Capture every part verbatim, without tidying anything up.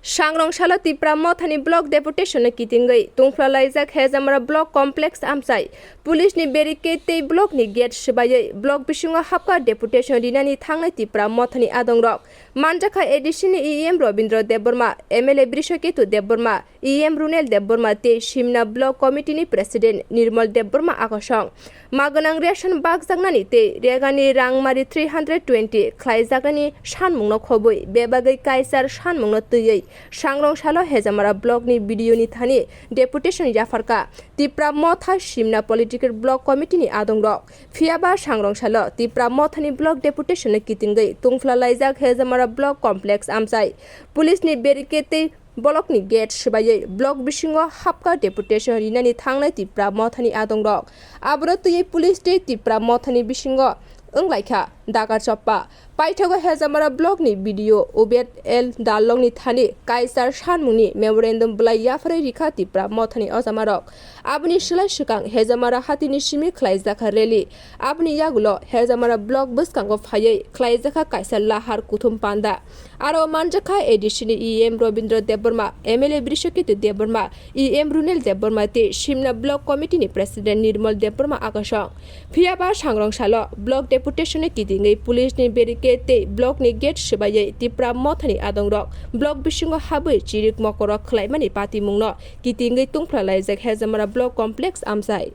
Sangrong salo Tipra Mothani block deputation no kitingwi tungphla laijak Hejamara block complex amchai. Police ni barricade tei block ni gate swbaiwi block bisingo hapkha deputation rinani thangnai Tipra Mothani adongrok. Manjakha A D C ni E M Robindra Debbarma, M L A Brishaketu Debbarma, E M Runel Debbarma tei Simna Block Committee ni President Nirmal Debbarma akosong. Ma gwnang ration bakjaknani tei regani rangmari three hundred twenty khlaijaknani sanmungno khobwi bebagwi kaisar sanmungno twiwi Sangrong salo Hejamara Block ni B D O ni thani deputation yapharkha Tipra Motha Simna Political Block Committee ni adongrok. Phiyaba Sangrong salo Tipra Mothani block deputation no kitingwi tungphla laijak Hejamara Block Complex amchai. Police ni barricade tei block ni gate swbaiwi block bisingo hapkha deputation rinani thangnai Tipra Mothani adongrok. Aboro twiwi police tei Tipra Mothani bisingo wnglaikha dakar choppa. Paithago Hejamara block ni B D O Ubed L Darlong ni thani kaisar sanmungni memorandum bwlai yapharwi rikha Tipra Mothani ojamarok. Aboni slai swkang Hejamara hatini simi khlaijakha rally. Aboni yagulo Hejamara block bwskango phaiwi khlaijakha kaisa lahar kuthum panda. Aro manjakha A D C ni E M Robindra Debbarma, M L A Brishaketu Debbarma, E M Runel Debbarma tei Simna Block Committee ni President Nirmal Debbarma akosong. Phiyaba Sangrong salo block deputation ni kitingwi police ni barricade tei block ni gate swbaiwi Tipra Mothani adongrok block bisingo habwi chirik mokorok khlaimani patimungno kitingwi tungphla laijak Hejamara Block Complex amchai.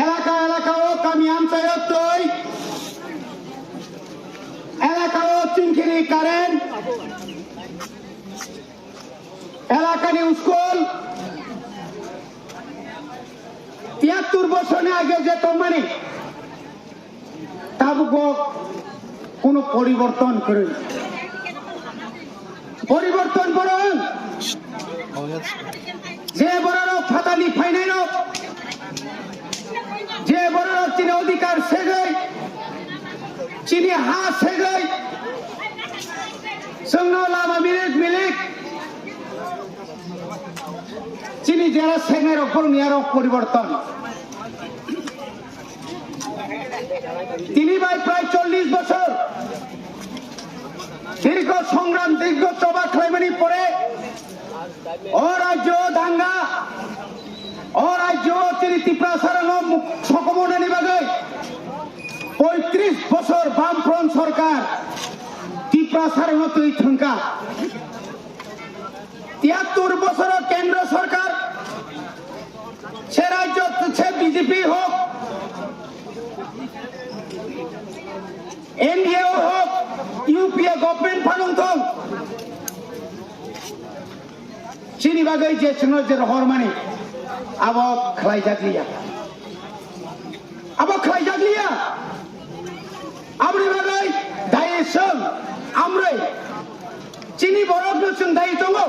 এলাকা এলাকাও কামি আমচাইও তৈ এলাকাও চিংকিরি কারেন্ট এলাকানি স্কুল তিয়াত্তর বছর আগে যে কোম্পানি তাবুকো কোনো পরিবর্তন করে পরিবর্তন বরং যে বড় ফাতানি ফাইনাইরক যে বড় চিনি অধিকার সেগই চিনি হা সেগই সঙ্গ লামা মিলিক মিলিক চিনি যারা সেগনাইরক বড় নিয়ারক পরিবর্তন তিনি ভাই প্রায় চল্লিশ বছর দীর্ঘ সংগ্রাম দীর্ঘ সভা খাইমানি পরে অ রাজ্য দাঙ্গা অ রাজ্য তিনি ত্রিপুরা সারানো সকমনানি বাগৈ পঁয়ত্রিশ বছর বামফ্রন্ট সরকার ত্রিপুরা সারানো তুই থুঙ্কা তিয়াত্তর বছর কেন্দ্র সরকার সে রাজ্য সে বিজেপি হোক এনডিএ হোক ইউপিএ গভর্নমেন্ট ফানুংথং chini bagwi je chwngno je rohormani abo khlaijakliya abo khlaijakliya aboni bagwi dai chwng amrwi chini borokno chwng dai tongo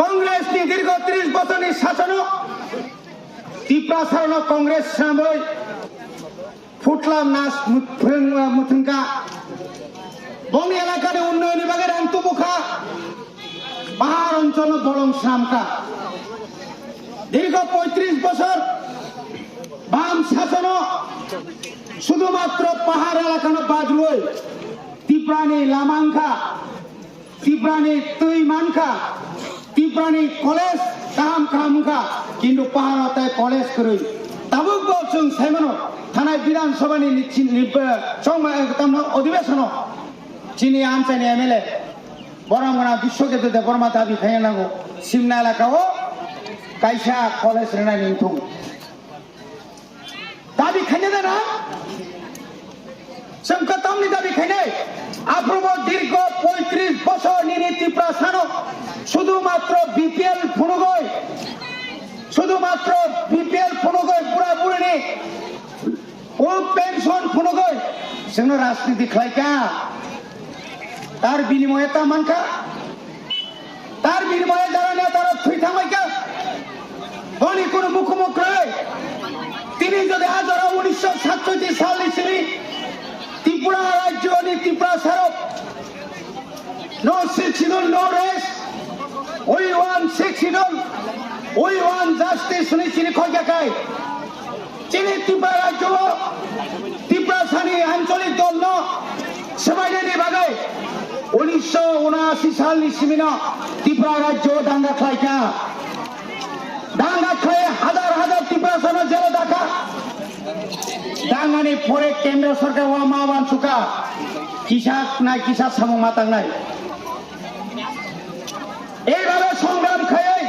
Congress ni dirgho tris bochorni sasono Tiprasarno Congress swnamwi Phutla nas muthungka bongni elakani unnayonni bagwi rang tubukha, pahar oncholno bolong swnamkha. Dirgho poitris bochor bam sasono sudhumatro pahar elakano bajrwi Tiprani lama wngkha. Tiprani twi mankha, Tiprani college kaham kaham wngkha, kintu paharo tai college kwrwi. Tabuk bo chwng saimano, thanai Bidhan Sabhani ni chini, eh, chongma, eh, tamno odhibeshono chini amchaini M L A borok gana Biswaketu Debbarma dabi khaina nango, Simna elaka o kaisa college rwnani wngthung. Dabi khaina da na? Chwng kwtamni dabi khainai. Aphrubo dirgho poitris bochor nini Tiprasano sudhumatro B P L phunugoi, sudhumatro B P L phunugoi bura burini o pension phunugoi chwngno rajniti khlaikha. Tar binimoye ta mankha. Tar binimoye jara netarok thwi thangbaikha. Boni kunu mukhumu kwrwi. Tini jodi hajaro unisho satsoiti salni simi Tripura rajyoni Tiprasarok no sixth schedule, no rest. We want sixth schedule. We want justice hwnwi chini khokya khai. Chini Tripura rajyo Tiprasani ancholik dolno swbainani bagwi Unisho unashi salni simino Tripura rajyo danga khlaikha. Danga khlai hazar hazar Tiprasano jelo dakha. Dangani pore kendro sorkar wa ma wansukha. Kisa nai kisa samung ma tangnai. Eibabe songram khaiwi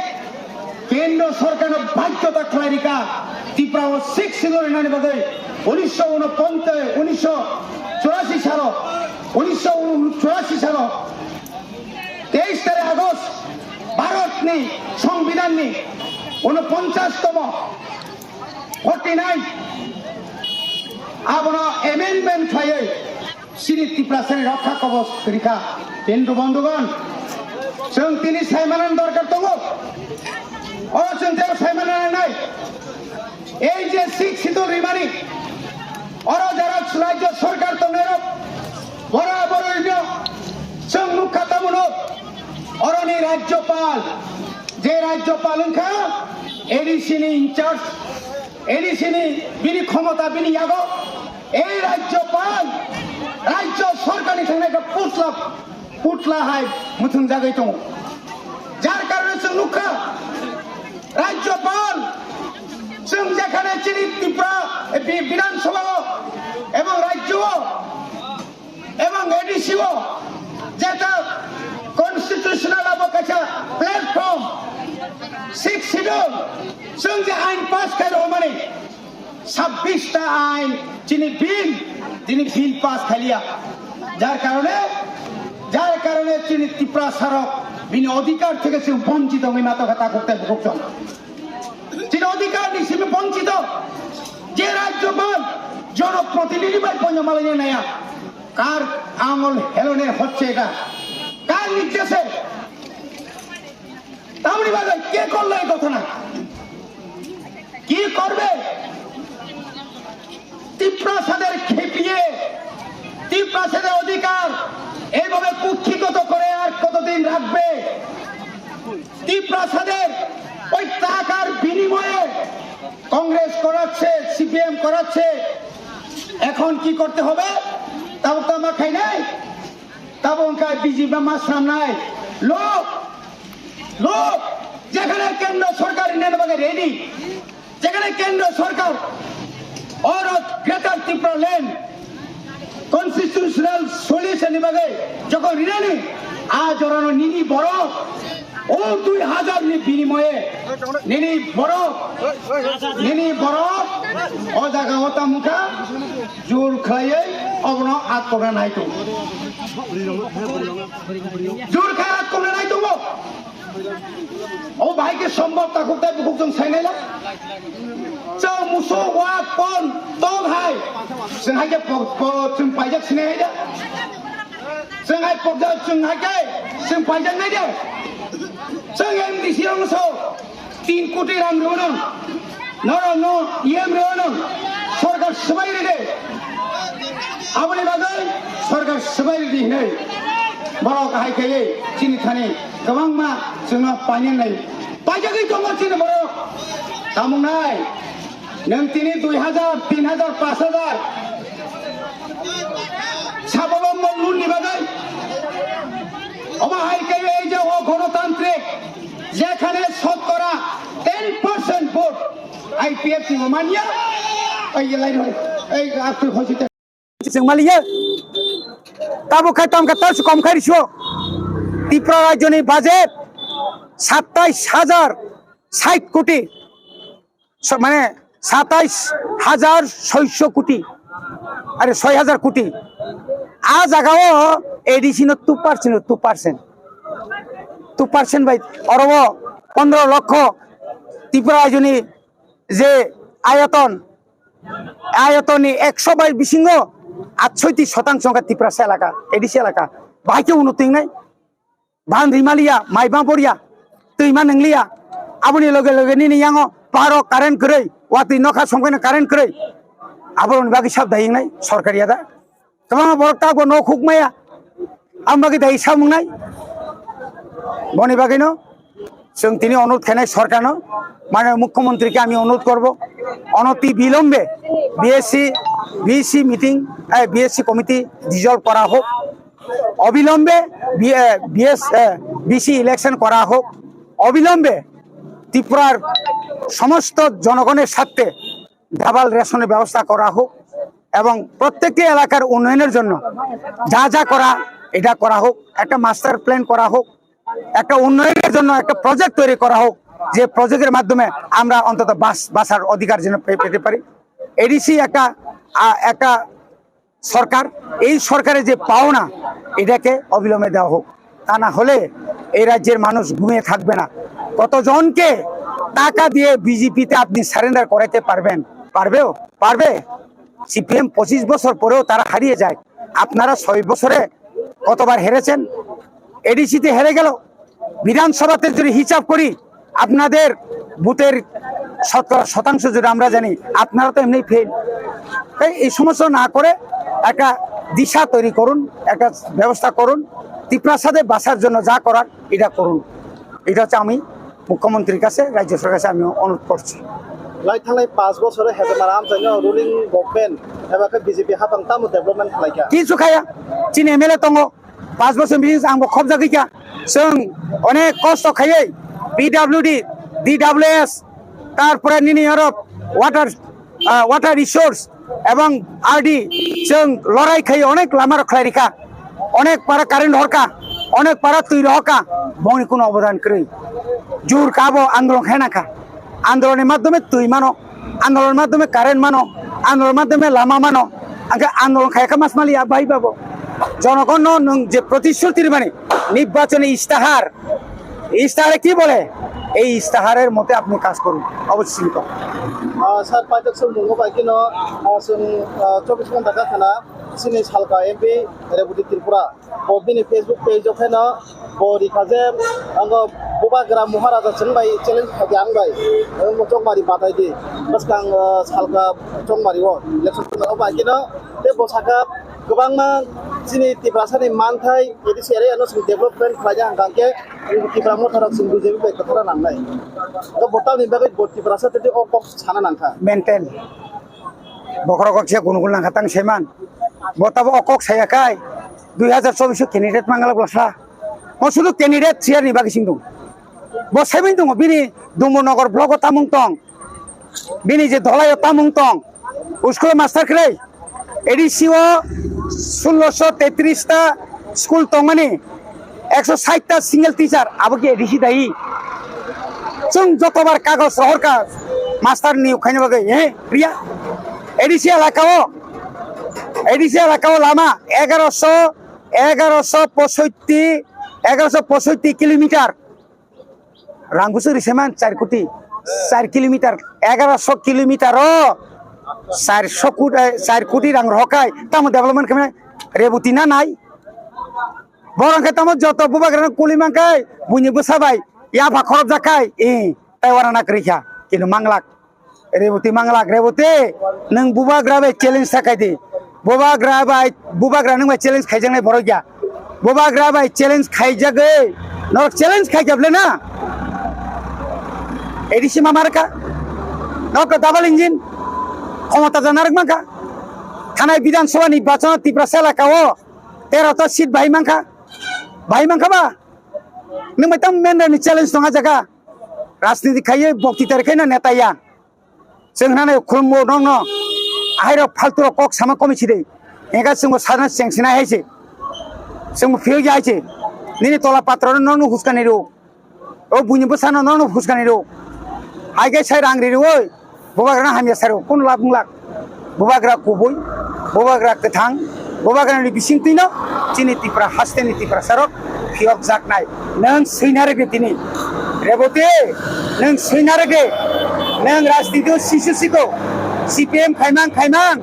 kendro sorkarno baddhota khlai rikha Tripura o Sixth Schedule rinani bagwi unisho unoponchas, unisho churashi salo, unisho churashi salo teis tarik August Bharatni Songbidanni unoponchas tomo, forty nine, abono amendment khlaiwi chini Tiprasani rokha kobos rikha. Hindu bondhugon, chwng tini saimanani dorkar tongo. O chwng tei saimanani nai. Ei je Sixth Schedule rimani, oro jara rajyo sorkar tongnairok, bora bororino chwng nukha tamono, oroni rajyopal, je rajyopal wngkha A D C ni in charge, A D C ni bini khomota bini yago, ei rajyopal, rajyo sorkarni thangnaikha putla, putla hai mwthwngjagwi tongo. Jar karone chwng nukha, rajyopal, chwng jekhane chini Tripura, eh, bi-, Bidhan Sabha o ebong rajyo o ebong A D C o jeta constitutional abo kaisa platform, Sixth Schedule, chwng je ain pass khai rwmani, sabbish ta ain chini bill, chini bill pass khaliya. Jar karone, jar karone chini Tiprasarok bini odhikar theke chwng bonchito wngwi ma tongkha takhuk tei bukhuk chwng. Chini odhikar ni simi bonchito. Je rajyopal, jonoprotinidhi bai poino malaina naya. Kar angol helone hocche eta? Kar nirdeshe? Tamoni bagwi ke korlo ei ghotona? কি করবে? তিপ্রাসাদের খেপিয়ে, তিপ্রাসাদের অধিকার এইভাবে কুক্ষিগত করে আর কতদিন রাখবে? তিপ্রাসাদের ওই টাকার বিনিময়ে কংগ্রেস করাচ্ছে, সিপিএম করাচ্ছে। এখন কি করতে হবে? তাও তো আমার খাই নাই, তাও ওখানে বিজেপি মাসরাম নাই। লোক, লোক, যেখানে কেন্দ্র সরকার নেন বাগে রেডি, যেখানে কেন্দ্র সরকার ওরা greater Tripura land constitutional solution ni bagwi jokhon rinani, a jorano nini borok o dui hazar ni binimoye nini borok, nini borok o jaga o tamo wngkha jur khlaiwi obono atkokna naitung. Jur khai atkokna naitungo. O bahai khe sombhob takhuk tei bukhuk chwng sainai la. Chwng musuk wak pon tong hai. Chwng hai khe po-, po-, chwng paijak sinai hai da. Chwng hai pokjak chwng hai khe chwng paijak nai de. Chwng M D C rok no so tin koti rang rw nang. Norokno E M rwno sorkar swbai ridi. Aboni bagwi sorkar swbai ridi hinwi borok hai khe chini thani kwbangma chwngno painani nai. Paijagwi tongo chini borok. Tamo wngnai? Nwng tini dui hazar, tin hazar, panch hazar sababo mok lun ni bagwi. Omo hai khe ei je o gonotantrik, jekhane sotkora ten percent vote I P F T bo manya, ei lai roi, ei aktui hosi te. Chwng maliya. Tabo khai tam ka tas kom khai riso. Tripura rajyoni budget satais hajar sait koti. So, mane satais hajar soiso koti, are soi hajar koti. A jaga o A D C no two percent, two percent, two percent bai oro o pondro lokho Tripura rajyoni je ayoton, ayotonni ekso bai bisingo atshoiti shotangso wngkha Tiprasa elaka, A D C elaka. Bahai khe uno twi wngnai. Ban rimaliya, mai bang poriya, twi ma nwngliya. Aboni loge loge nini yango paro current kwrwi, watwi nokha songkhaino current kwrwi. Aboroni bagwi sab dai wngnai sorkar yada. Kwbangma borok tabukbo nok huk maya. Ang bagwi dai samung nai. Boni bagwino chwng tini onurot khainai sorkarno, মানে মুখ্যমন্ত্রীকে আমি অনুরোধ করব, অনতি বিলম্বে BSc, BSc meeting, এই BSc committee dissolved করা হোক। অবিলম্বে বি-, এ, বিএস, এ, বিসি ইলেকশন করা হোক, অবিলম্বে ত্রিপুরার সমস্ত জনগণের স্বার্থে ডাবল রেশনের ব্যবস্থা করা হোক এবং প্রত্যেকটি এলাকার উন্নয়নের জন্য যা যা করা, এটা করা হোক, একটা মাস্টার প্ল্যান করা হোক, একটা উন্নয়নের জন্য একটা প্রজেক্ট তৈরি করা হোক, যে প্রজেক্টের মাধ্যমে আমরা অন্তত বাস, বাসার অধিকার যেন পে-, পেতে পারি। এডিসি একটা, আ, একটা সরকার, এই সরকারের যে পাওনা, এটাকে অবিলম্বে দেওয়া হোক। তা না হলে এই রাজ্যের মানুষ ঘুমিয়ে থাকবে না। কতজনকে টাকা দিয়ে বিজেপিতে আপনি সারেন্ডার করাতে পারবেন? পারবেও? পারবে? সিপিএম পঁচিশ বছর পরেও তারা হারিয়ে যায়। আপনারা ছয় বছরে কতবার হেরেছেন? এডিসিতে হেরে গেল। বিধানসভাতে যদি হিসাব করি, আপনাদের বুথের শতকরা শতাংশ যদি আমরা জানি, আপনারা তো এমনি ফেল। তাই এই সমস্ত না করে একটা দিশা তৈরি করুন, একটা ব্যবস্থা করুন, তিপ্রাসাদে বাসার জন্য যা করার এটা করুন। এটা হচ্ছে আমি মুখ্যমন্ত্রীর কাছে, রাজ্য সরকারের কাছে আমি অনুরোধ করছি। Lai thanglai panch bochor hai jemara amchaino ruling government eba khe B J P hapang tamo development khlaikha? Kichu khaya, chini M L A tongo, panch bochor bini ang bo khobjagwi kha. Chwng onek kosto khaiwi P W D, D W S, tarpore nini oro water, ah, water resource ebong R D chwng lorai khaiwi onek lama rok khlai rikha, onek para current horkha, onek para twi rohorkha, bongni kuno obodan kwrwi. Jur kha abo andolon khaina kha. Andolonni madhyome twi mano, andolonni madhyome current mano, andolonni madhyome lama mano, angkhe andolon khaikha mas maliya bai babo. Jonogonno nwng je protishruti rimani, nirbachoni istahar, istahare ki bole? Ei istaharer mote apni kaj korun, obo sini kok. Ah, sir, paijak song mungo bai kino, ah, chwng, ah, chobbish ghonta kha khana, chini salka M P Reboti Tripura. Bo bini Facebook page o pheno bo rikha je, ango Bubagra Maharaja chwng bai challenge khaidi ang bai. Ang bo chokmari batai di. Bwskang, ah, salka chokmari o election o bai kino te bo saka kwbangma chini Tiprasa ni manthai A D C area no chwng development khlaina hwnkha khe Tipra Motha rok chwng B J P bai kwthara nangnai. Bo tamni bagwi bo Tiprasa tei o kok sana nangkha. Mental. Bokhorok kok se gunugul nangkha tang seman. Bo tabo o kok saya kai dui hajar chobbish o candidate mangala bwlasa. O sudu candidate chair ni bagwi sing dong. Bo saimin dong bini Dumbur Nogor block o tamung tong. Bini je dholai o tamung tong. School o master kwrwi. A D C o sulosho tetris ta school tongmani. Ekso sait ta single teacher, abo ki A D C dai? Chwng jotobar kagoj rohorkha master niyok khaina bagwi, eh, riya? A D C elaka o, A D C elaka o lama egaroso, egaroso posoitti, egaroso posoitti kilometer. Rang busu riseman char koti, char kilometer, egaroso kilometer o char so koti, eh, char koti rang rohorkhai, tamo development khaimani Reboti na nai? Borok khe tamo joto Bubagrano kuli mankhai, buini bwsa bai yapha khorop jakkhai, eh, tei wana na kwrwi kha, kintu manglak. Reboti manglak, Reboti, nwng Bubagra bai challenge sakai di. Bubagra bai, Bubagra nwng bai challenge khaijaknai borok ya. Bubagra bai challenge khaijagwi, norok challenge khaijak le na? A D C ma marka? Norok to double engine, khomota da narwk mankha. Thanai Bidhan Sabha ni bachano Tiprasa elaka o tero ta seat bahai mankha. Bahai mankha ba? Nwng bai tamo member ni challenge tong a jaga. Rajniti khaiwi bokti tari khaino neta ya. Chwng hnanai khulumbo nokno. Ahairok phalturok kok sama komi side. Engkha chwngbo sana chengsinai hai se. Chwngbo phiyokya hai se. Nini tola patrano nokno huskani rw. O buini bwsano nokno huskani rw. Hai khe sai rang ri rw oi. Bubagrano hamya saro, kun lab wng lak? Bubagra kubui, Bubagra kwthang, Bubagrani bisingtwino chini Tipra hasteni Tiprasarok phiyokjaknai. Nwng swina rwgwi tini, Reboti, nwng swina rwgwi, nwng rajnitio sisu siko, C P M khaimang khaimang,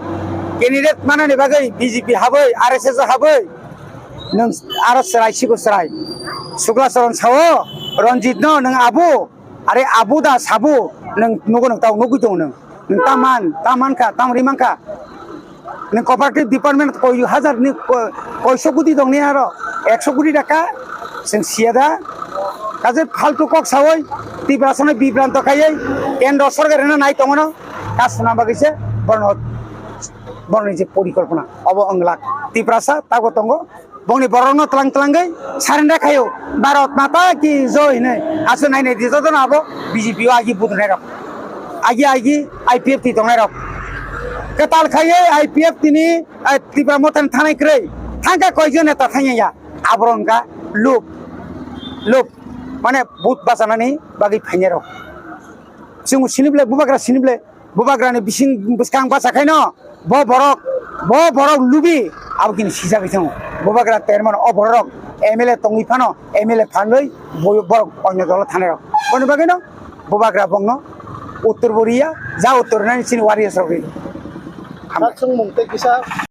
candidate manani bagwi B J P habwi, R S S o habwi, nwng aro chwrai siko chwrai. Sukla Charan sao, Ranjit no nwng abu, Are abu da sabu, nwng nugo nwng tau nugwi tongo nwng. Nwng ta man, ta man kha, ta ri man kha. Nwng cooperative department koi hajar ni ko-, koiso koti tong ni aro, ekso koti taka, chwng siya da. Kaje phaltu kok sawi, Tiprasa no bibranto khaiwi, kendro sorkar no nai tongo no, ta suna bagwi se, bono, bono ni je porikolpona, obo wng lak. Tiprasa tago tongo, Bongni borokno tlang tlangwi surrender khaio. Bharat Mata ki joy hinwi. Aswk nainai di jotono abo B J P o agi budunai rok. Agi agi I P F T tongnai rok. Kwtal khaiwi I P F T ni, eh, Tipra Mothani thanai kwrwi. Thangkha koijon neta thangya ya. Aboro wngkha lob. Lob. Mane vote bachanani bagwi phainai rok. Chwng sinible, bubagra sinible. Bubagrani bising bwskang bacha khaino bo borok, bo borok lubi abo kini sijagwi thango. Bubagra termano o borok M L A tongwi phano M L A phalwi bo borok onyo dolo thanai rok. Boni bagwino bubagra bongno uttor bo riya, ja uttor nani chini warriors rok ri. Hambai. Chwng mung tei kisa